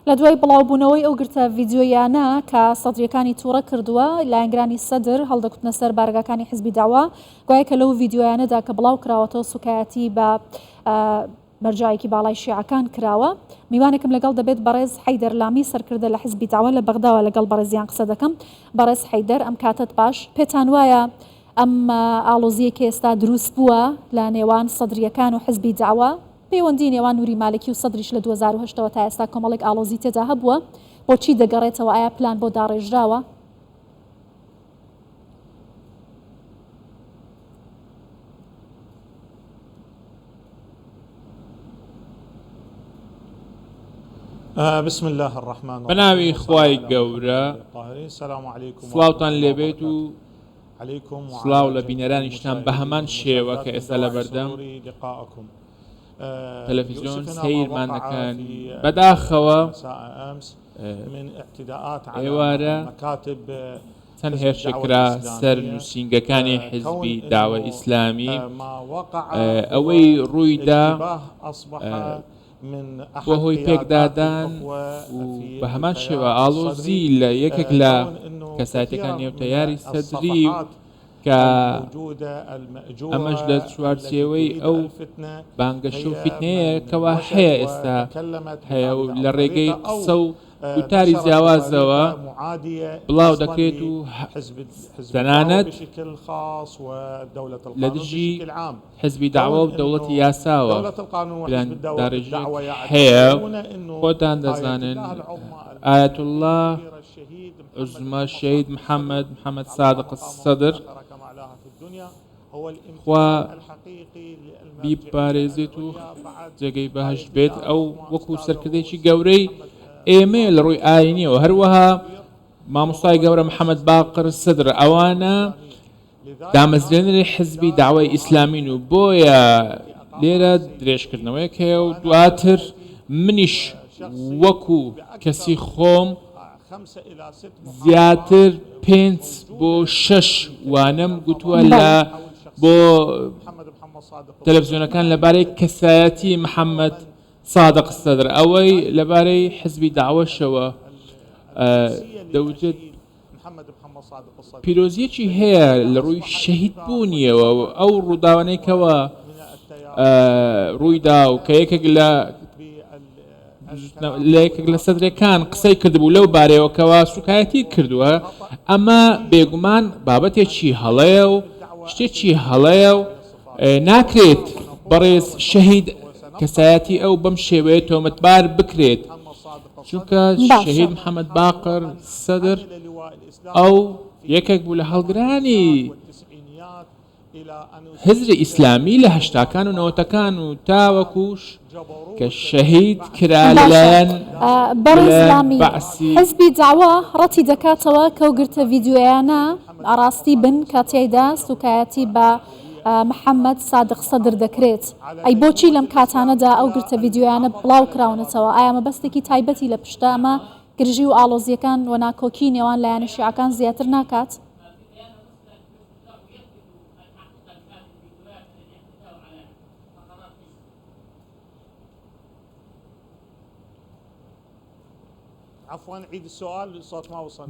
لە دوای بڵاوبوونەوەی ئەو گرتە ڤیدیۆییانە کە سەدرییەکانی تووڕە کردووە، لایەنگرانی سەدر هەڵدەکوتنە سەر بارەگاکانی حزبی دەعوە، گوایە کە لەو ڤیدیۆیانەدا کە بڵاوکراوەتەوە سوکایەتی بە مەرجەعێکی باڵای شیعەکان کراوە. میوانێکم لەگەڵ دەبێت بەڕێز حەیدەر لامی سەرکردە لە حزبی دەعوە لە بەغداوە لەگەڵ بەڕێزیان قسە دەکەم. بەڕێز حەیدەر ئەم کاتەت باش. پێتان وایە ئەم ئاڵۆزییەی کە ئێستا دروست بووە لە نێوان سەدرییەکان و حزبی دەعوە، پەیوەندی نێوان نوری مالکی و سەدریش لە 2008 ەوە تا ئێستا کۆمەڵێک ئاڵۆزی تێدا هەبووە، بۆچی دەگەڕێتەوە، ئایا پلان بۆ داڕێژراوە؟ بسم الله الرحمن بە ناوی خوای گەورە سڵاوتان لێبێت و سڵاو لە بینەرانیشتان بە هەمان شێوە کە ئێستا لەبەردەم تەلەفیزیۆن سەیرمان دەکەن بەداخەوە ئێوارە چەند هێرشێک کرا سەر نووسینگەکانی حیزبی داوە ئیسلامی ئەوەی ڕوویدا بووە هۆی پێکدادان و بە هەمان شێوە ئاڵۆزی لە یەکێک لە کەسایەتەکان نێو تەیاری سەدری کە ئەمەش لە چوارچێوەی ئەو بانگەشە و فیتنەیە کەوا هەیە ئێستا هەیە و لە ڕێگەی قسە و گوتاری جیاوازەوە بڵاو دەکرێت و تەنانەت لە دژی حزبی دەعوە و دەوڵەتی یاساوە پلانداڕێژییەک هەیە، خۆتان دەزانن ئایەتوڵڵا عوزما شەهید محەمەد محەمەد سادق سەدر خوا بیپارێزێت و جێگەی بەهەشت بێت ئەو وەکو سەرکردێکی گەورەی ئێمەیە لە ڕووی ئاینیەوە هەروەها مامۆستای گەورە محەممەد باقر سەدر ئەوانە دامەزرێنەری حزبی داوای ئیسلامین و بۆیە لێرە درێژکردنەوەیەک هەیە و دواتر منیش وەکو کەسی خۆم زیاتر پێنج بۆ شەش وانەم گوتووە لە بۆ تەلەفزیۆنەکان لەبارەی کەسایەتی محەممەد سادق سەدر ئەوەی لەبارەی حزبی داوەشەوە دەوترێت پیرۆزیەکی هەیە لە ڕووی شەهید بوونیەوە و ئەو ڕووداوانەی کەوا ڕوویدا و کە یەکێک لە لە یەکێک لە سەدرەکان قسەی کردبوو لەو بارەیەوە کەوا سوکایەتی کردووە ئەمە بێگومان بابەتێکی هەڵەیە و شتێکی هەڵەیە و ناکرێت بەڕێز شەهید کەسایەتی ئەو بەم شێوەیە تۆمەتبار بکرێت چونکە شەهید محەممەد باقر سەدر ئەو یەکێک بوو لە هەڵگرانی هزری ئیسلامی لە هەشتاکان و نەوەتەکان و تاوەکوش کە شەهید کرا لەلایەن بەڕێز لامی حزبی دەعوە ڕەتی دەکاتەوە کەو گرتە ڤیدیۆیانە ڕاستی بن کە تیایدا سوکایەتی بە محەمەد سادق سەدر دەکرێت ئەی بۆچی لەم کاتانەدا ئەو گرتە ڤیدیۆیانە بڵاو کراونەتەوە ئایا مەبەستێکی تایبەتی لە پشتە ئەمە گرژی و ئاڵۆزیەکان و ناکۆکی نێوان لایەنە شیعەکان زیاتر ناکات؟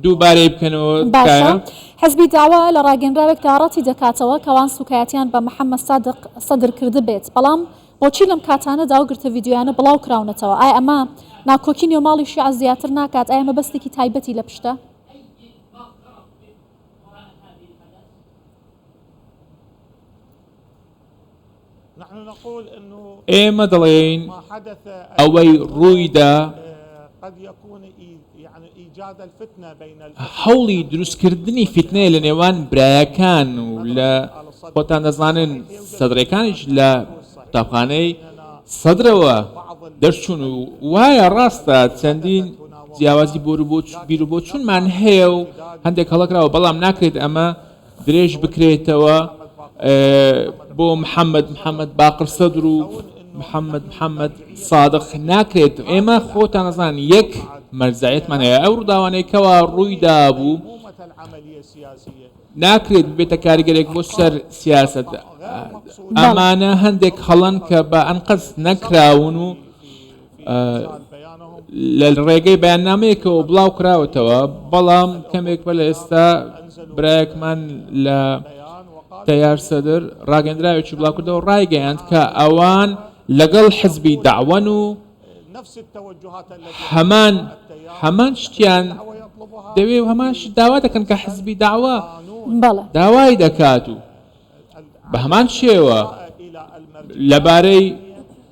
دووبارەی بکەنەوە باشە حزبی داوا لە ڕاگەنراوێکدا ڕەتی دەکاتەوە کەوان سوکایەتیان بە محەممەد سادق سەدر کردبێت بەڵام بۆچی لەم کاتانەدا و گرتە ڤیدیۆیانە بڵاو کراونەتەوە ئایا ئەمە ناکۆکی نێوماڵی شیعە زیاتر ناکات ئایا مەبەستێکی تایبەتی لە پشتە؟ ئێمە دەڵێین ئەوەی ڕوویدا هەوڵی دروستکردنی فیتنەیە لە نێوان برایەکان و لە خۆتان دەزانن سەدرەکانیش لە قوتابخانەی سەدرەوە دەرچوون و وایە ڕاستە چەندین جیاوازی بیروبۆچوونمان هەیە و هەندێک هەڵەکراوە بەڵام ناکرێت ئەمە درێژ بکرێتەوە بۆ محەممەد محەممەد باقر سەدر و محەممەد محەممەد سادق ناکرێت ئێمە خۆتان ئەزان یەک مەرجەعیەتمان هەیە ئەو ڕووداوانەی کەوا ڕووی دابوو ناکرێت ببێتە کاریگەرێک بۆ سەر سیاسەت ئەمانە هەندێک هەڵەن کە بە ئەنقەست نەکراون و. لە ڕێگەی بەیاننامەیەکەوە بڵاو کراوەتەوە، بەڵام کەمێک بەر لە ئێستا برایەکمان لە تەیار سەدر ڕاگەندراوێکی بڵاوکردەوە ڕایگەیاند کە ئەوان لەگەڵ حزبی دەعوەن و هەمان هەمان شتیان دەوێ و هەمان شت داوا دەکەن کە حزبی دەعوە داوای دەکات و بە هەمان شێوە لەبارەی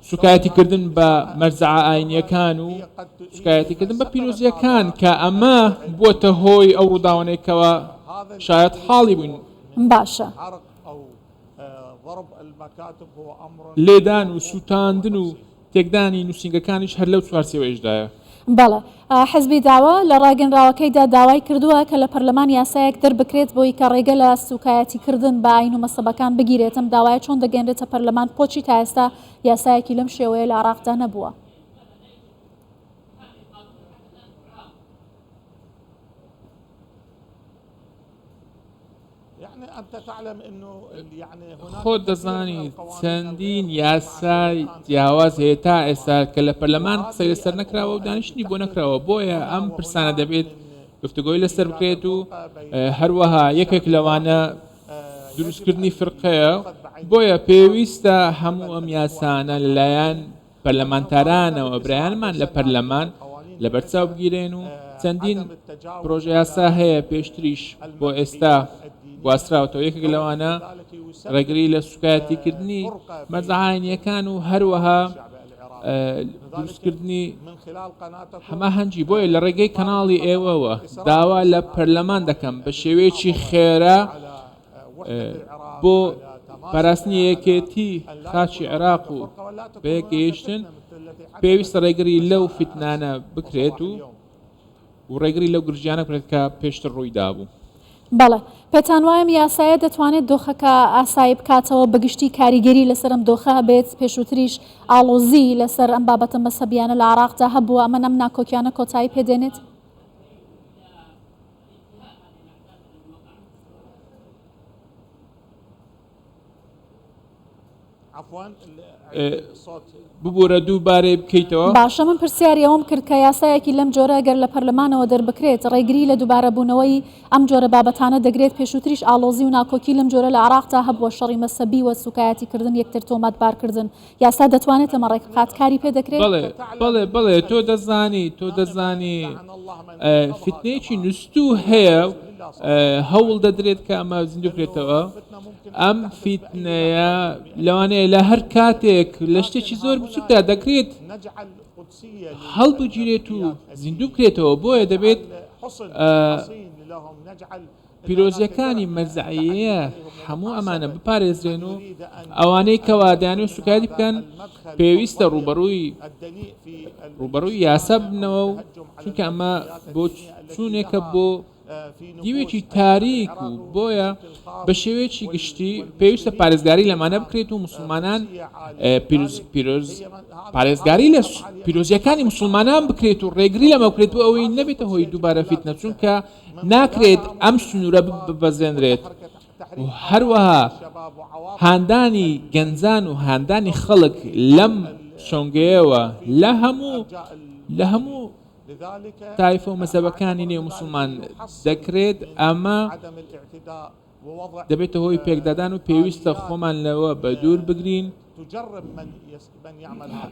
سوکایەتیکردن بە مەرجەعە ئاینیەکان و سوکایەتیکردن بە پیرۆزیەکان کە ئەمە بووەتە هۆی ئەو ڕووداوانەی کەوا شایەت حاڵی بووین. باشە. لێدان و سووتاندن و تێکدانی نووسینگەکانیش هەر لەو چوارچێوەیەشدایە. بەڵێ. حزبی داوا لە ڕاگەنراوەکەیدا داوای کردووە کە لە پەرلەمان یاسایەک دەربکرێت بۆی کە ڕێگە لە سوکایەتی کردن بە ئاین و مەزهەبەکان بگیرێت، ئەم داوایە چۆن دەگەنرێتە پەرلەمان بۆچی تا ئێستا یاسایەکی لەم شێوەیە لە عێراقدا نەبووە؟ خۆت دەزانی چەندین یاسای جیاواز هەیە تا ئێستا کە لە پەرلەمان قسەی لەسەر نەکراوە و دانیشتنی بۆ نەکراوە بۆیە ئەم پرسانە دەبێت گفتوگۆی لەسەر بکرێت و هەروەها یەکێک لەوانە دروستکردنی فرقەیە بۆیە پێویستە هەموو ئەم یاسانە لەلایەن پەرلەمانتارانەوە برایانمان لە پەرلەمان لەبەرچاو بگیرێن و چەندین پرۆژەیاسا هەیە پێشتریش بۆ ئێستا گواستراوەتەوە یەکێک لەوانە ڕێگری لە سوکایەتیکردنی مەرجە ئاینیەکان و هەروەها دروستکردنی هەماهەنگی بۆیە لە ڕێگەی کەناڵی ئێوەوە داوا لە پەرلەمان دەکەم بە شێوەیەکی خێرا بۆ پاراستنی یەکێتی خاکی عێراق و بەیەکگەیشتن پێویستە ڕێگری لەو فیتنانە بکرێت و و ڕێگری لەو گرژیانە بکرێت کە پێشتر ڕووی دابوو. بەڵێ. پێتان وایە ئەم یاسایە دەتوانێت دۆخەکە ئاسایی بکاتەوە، بەگشتی کاریگەری لەسەر ئەم دۆخە هەبێت، پێشووتریش ئاڵۆزی لەسەر ئەم بابەتە مەزهەبیانە لە عێراقدا هەبووە، ئەمە ئەم ناکۆکیانە کۆتایی پێدێنێت؟ ببورە دووبارەی بکەیتەوە. باشە من پرسیاری ئەوەم کرد کە یاسایەکی لەم جۆرە گەر لە پەرلەمانەوە دەربکرێت ڕێگری لە دووبارەبوونەوەی ئەم جۆرە بابەتانە دەگرێت پێشووتریش ئاڵۆزی و ناکۆکی لەم جۆرە لە عێراقدا هەبووە شەڕی مەزهەبی و سوکایەتیکردن یەکتر تۆمەتبارکردن یاسا دەتوانێت ئەمە ڕێکبخات کاری پێ دەکرێت؟ بەڵێ بەڵێ بەڵێ تۆ دەزانی تۆ دەزانی فیتنەیەکی نوستوو هەیە و هەوڵ دەدرێت کە ئەمە زیندوو بکرێتەوە ئەم فیتنەیە لەوانەیە لە هەر کاتێک لە شتێکی زۆر بچووکدا دەکرێت هەڵبگیرێت و زیندوو بکرێتەوە بۆیە دەبێت پیرۆزیەکانی مەرجەعیە هەموو ئەمانە بپارێزرێن و ئەوانەی کەوا دەیانەوێت سوکایەتی بکەن پێویستە ڕووبەڕووی ڕووبەڕووی یاسا ببنەوە و چونکە ئەمە بۆ چوونێکە بۆ دیوێکی تاریک و بۆیە بە شێوەیەکی گشتی پێویستە پارێزگاری لەمانە بکرێت و مسلمانان پیرۆز پیرۆز پارێزگاری لە پیرۆزیەکانی مسلمانان بکرێت و ڕێگری لەمە بکرێت بۆ ئەوەی نەبێتە هۆی دووبارە فیتنە چونکە ناکرێت ئەم سنوورە ببەزێنرێت و هەروەها هاندانی گەنجان و هاندانی خەڵک لەم سۆنگەیەوە لە هەموو لە هەموو تایفە و مەزهەبەکانی نێو موسڵمان دەکرێت ئەمە دەبێتە هۆی پێکدادان و پێویستە خۆمان لەوە بەدوور بگرین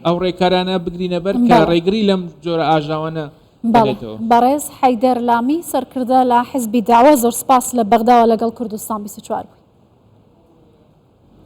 ئەو ڕێکارانە بگرینە بەر کە ڕێگری لەم جۆرە ئاژاوانە دەبێتەوە. بەڕێز حەیدەر لامی سەرکردە لە حزبی دەعوە زۆر سپاس لە بەغداوە لەگەڵ کوردستان 24 بووی.